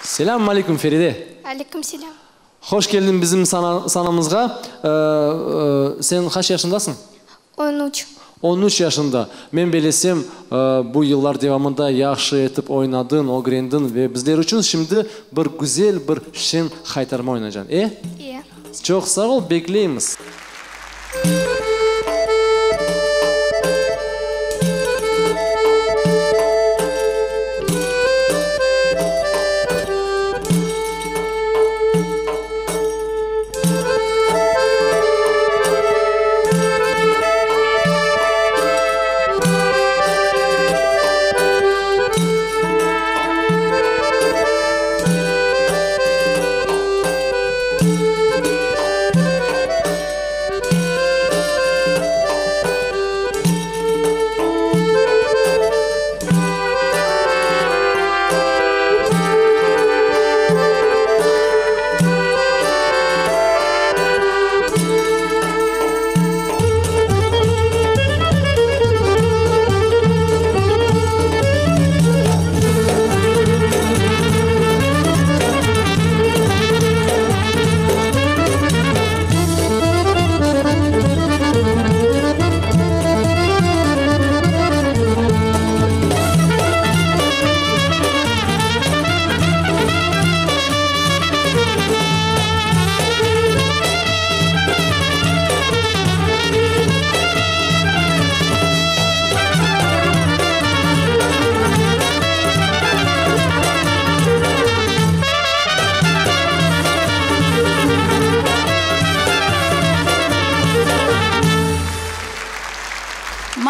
Selâm aleyküm, Feride! Aleyküm selâm! Hoş keldiñ bizim sanamızğa. Sen qaç yaşındasıñ? On üç. On üç yaşında. Men belesem, bu yıllar devamında yahşı etip oynadıñ, ögrendiñ ve bizler içün şimdi bir güzel bir şeñ haytarma oynacañ, e? E. Çoq sağ ol, bekleymiz.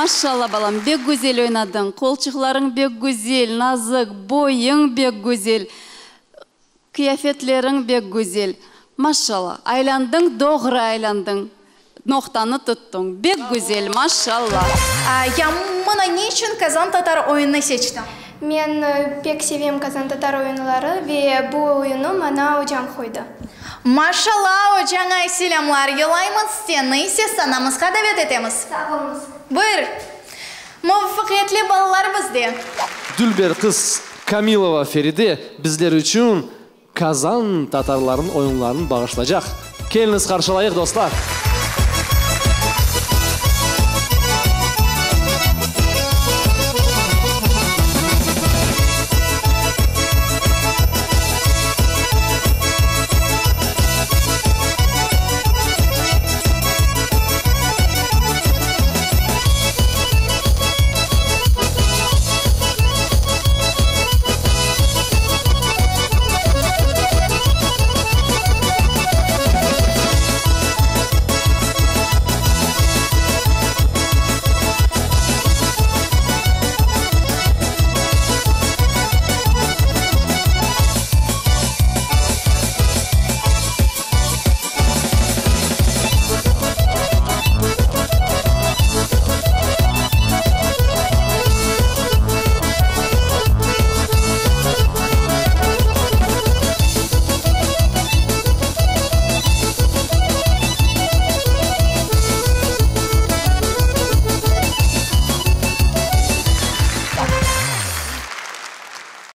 Maşalla, balam, bek güzel oynadıñ, qolçıqlarıñ bek güzel, nazik, boyuñ bek güzel. Qıyafetleriñ bek güzel. Maşalla, aylandıñ, doğru aylandıñ, noqtanı tuttıñ. Bek güzel, maşalla. Ya mına ne içün Kazan tatar oyunını seçtiñ? Men pek sevem Kazan tatar oyunları ve bu oyunı maña ocam qoydı. Maşalla, ocaña selâmlar yollaymız, seni ise sanamızğa davet etemiz. Sağ oluñız. Buyur. Muvafaqiyetli balalar bizde. Dülber qız Kamilova Feride bizler içün Kazan tatarlarınıñ oyunlarını bağışlacaq. Keliñiz qarşılayıq, dostlar!